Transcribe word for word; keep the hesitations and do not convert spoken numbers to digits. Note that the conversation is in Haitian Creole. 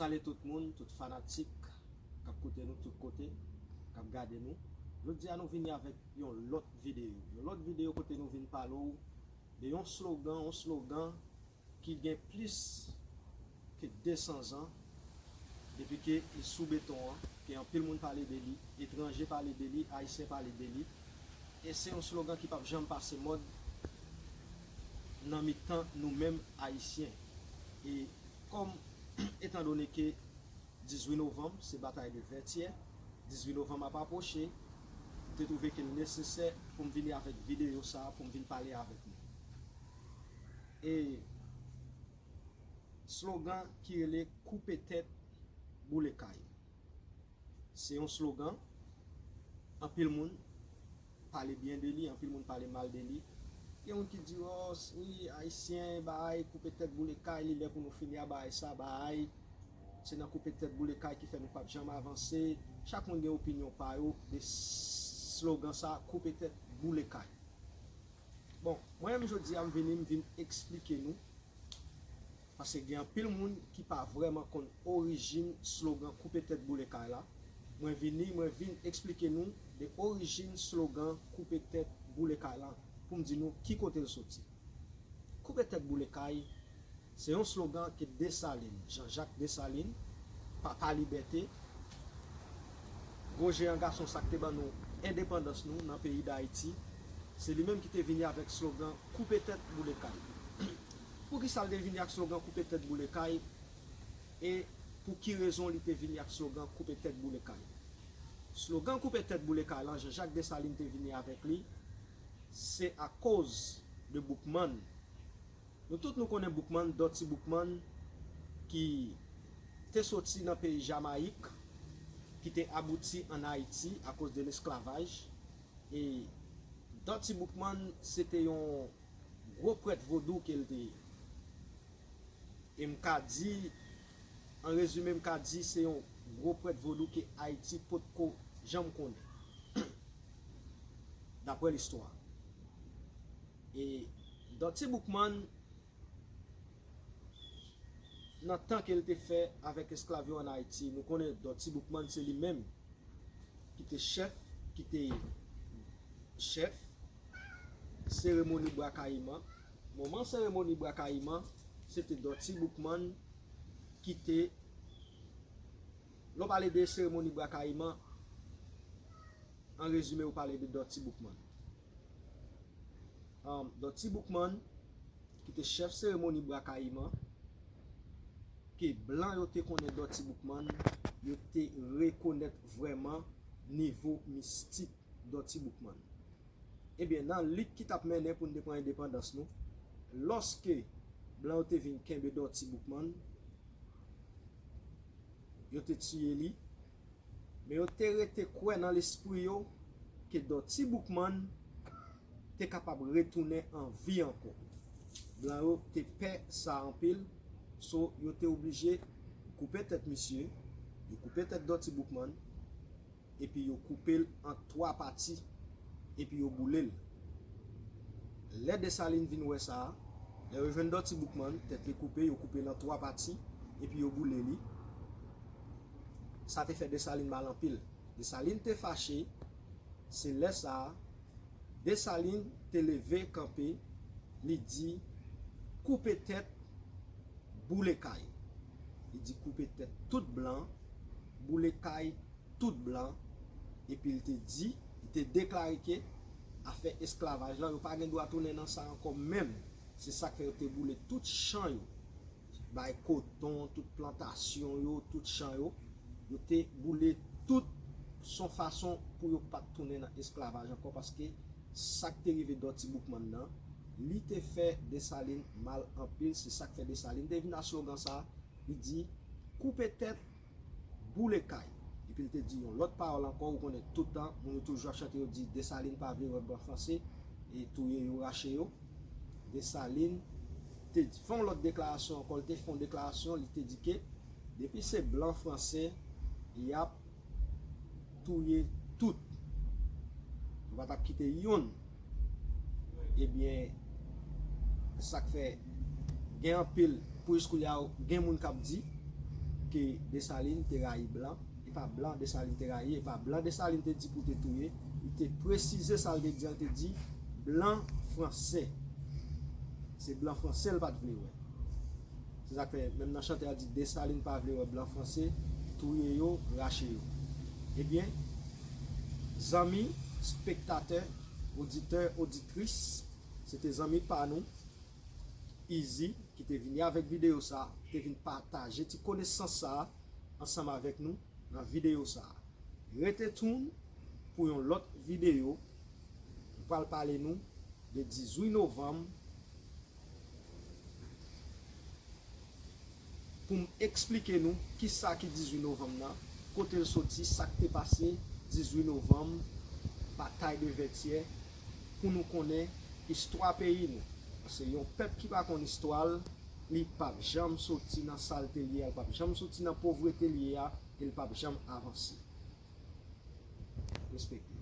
Ale tout moun, tout fanatik k ap koute nou tout kote, k ap gade nou. Jodi a nou vini avèk yon lòt videyo. Yon lòt videyo kote nou vin pale w de yon slogan, yon slogan ki gen plis ke de san zan depi ke li sou beton an, ke anpil moun pale de li, etranje pale de li, ayisyen pale de li. E se yon slogan ki p ap janm pase mòd nan mitan nou menm ayisyen. E kòm, etandone ke dizuit novanm se batay de Vètyè, dizuit novanm ap apwoche, m te twouve ke l nesesè pou m vini avèk videyo sa a, pou m vin pale avèk nou. E slogan ki rele "Koupe tèt, boule kay". Se yon slogan, anpil moun pale byen de li, anpil moun pale mal de li. Gen moun ki di, "Oh, wi, ayisyen, bay, koupe tèt, boule kay, li lè pou nou fini a bay sa, bay." Se nan koupe tèt, boule kay ki fè nou p ap janm avanse. Chak moun gen opinyon pa yo de slogan sa, "Koupe tèt, boule kay". Bon, mwen menm jodi a m vini, m vin eksplike nou. Paske gen anpil moun ki pa vrèman konn orijin slogan "Koupe tèt, boule kay" la. Mwen vini, mwen vin eksplike nou de orijin slogan "Koupe tèt, boule kay" la, pou m di nou ki kote l soti. "Koupe tèt, boule kay", se yon slogan ke Desalin, Jean-Jacques Dessalines, Papa Libète, gwo jeyan gason sa k te ban nou endepandans nou nan peyi Dayiti, se li menm ki te vini avèk slogan "Koupe tèt, boule kay". Poukisa l te vini ak slogan "Koupe tèt, boule kay", e pou ki rezon li te vini ak slogan "Koupe tèt, boule kay"? Slogan "Koupe tèt, boule kay" lan, Jean-Jacques Dessalines te vini avèk li, se akoz de Boukman. Nou tout nou konnen Boukman, Dutty Boukman, ki te soti nan peyi Jamayik, ki te abouti ann Ayiti akoz de lesklavaj. E Dutty Boukman, se te yon gwo prèt vodou ke l te ye. E m ka di, an rezime, m ka di se yon gwo prèt vodou ke Ayiti potko janm konnen, daprè listwa. E Dutty Boukman, nan tan ke l te fè avèk esklav yo ann Ayiti, nou konnen Dutty Boukman se li menm ki te chèf, ki te chèf seremoni Bwa Kayiman. Moman seremoni Bwa Kayiman, se te Dutty Boukman ki te, lè w pale de seremoni Bwa Kayiman, an rezime, ou pale de Dutty Boukman. Um, Dutty Boukman, ki te chèf seremoni Bwa Kayiman, ke blan yo te konnen Dutty Boukman, yo te rekonèt vrèman nivo mistik Dutty Boukman. Ebyen, nan lit ki t ap mennen pou n te pran endepandans nou, lòske blan yo te vin kenbe Dutty Boukman, yo te tiye li, men yo te rete kwè nan lespri yo ke Dutty Boukman te kapab retounen an vi ankò. Blan yo te pè sa anpil, so yo te oblije koupe tèt misye, yo koupe tèt Dutty Boukman, epi yo koupe l an twa pati, epi yo boule l. Lè Desalin vin wè sa a, lè yo jwenn Dutty Boukman, tèt li koupe, yo koupe l an twa pati, epi yo boule li. Sa te fè Desalin mal anpil. Desalin te fache, se lè sa a, Desalin te leve kanpe, li di, "Koupe tèt, boule kay." Li di, "Koupe tèt tout blan, boule kay tout blan." Epi l te di, li te deklare ke afè esklavaj lan, yo pa gen dwa tounen nan sa ankò menm. Se sa k fè yo te boule tout chan yo, bay koton, tout plantasyon yo, tout chan yo. Yo te boule tout, se yon fason pou yo pa t tounen nan esklavaj ankò, paske sa k te rive Dutty Boukman nan, li te fè Desalin mal anpil. Se sa k fè Desalin te vin ak slogan sa a, li di, "Koupe tèt, boule kay." Epi l te di yon lòt pawòl ankò, ou konnen tout tan, moun yo toujou ap chante, yo di, "Desalin pa vle wè blan franse, e touye yo, rache yo." Desalin te fè yon lòt deklarasyon ankò, li te fè yon deklarasyon, li te di ke depi se blan franse, y ap touye tout. Yo pa t ap kite youn. Ebyen, sa k fè gen anpil, pou jiskoulye a, gen moun k ap di, Ke Desalin te rayi blan, e pa blan Desalin te rayi, e pa blan Desalin te di pou te touye, li te presize sa l te di an, li te di blan franse. Se blan franse l pa t vle wè. Se sa k fè, menm nan chante a di Desalin pa vle wè blan franse, touye yo, rache yo. Ebyen, zanmi, spektatè, oditè, oditris, se te zanmi pa nou, Easy, ki te vini avèk videyo sa, ki te vin pataje ti konesans sa ansanm avèk nou nan videyo sa. Rete tune pou yon lòt videyo. M pral pale nou de dizuit novanm pou m eksplike nou kisa ki dizuit novanm nan, kote l soti, sa k te pase dizuit novanm, batay de Vètyè, pou nou konnen istwa peyi nou. Paske yon pèp ki pa konn istwa l, li p ap janm soti nan sa l te ye a, li p ap janm soti nan povrete l ye a, e li p ap janm avanse. Respekte.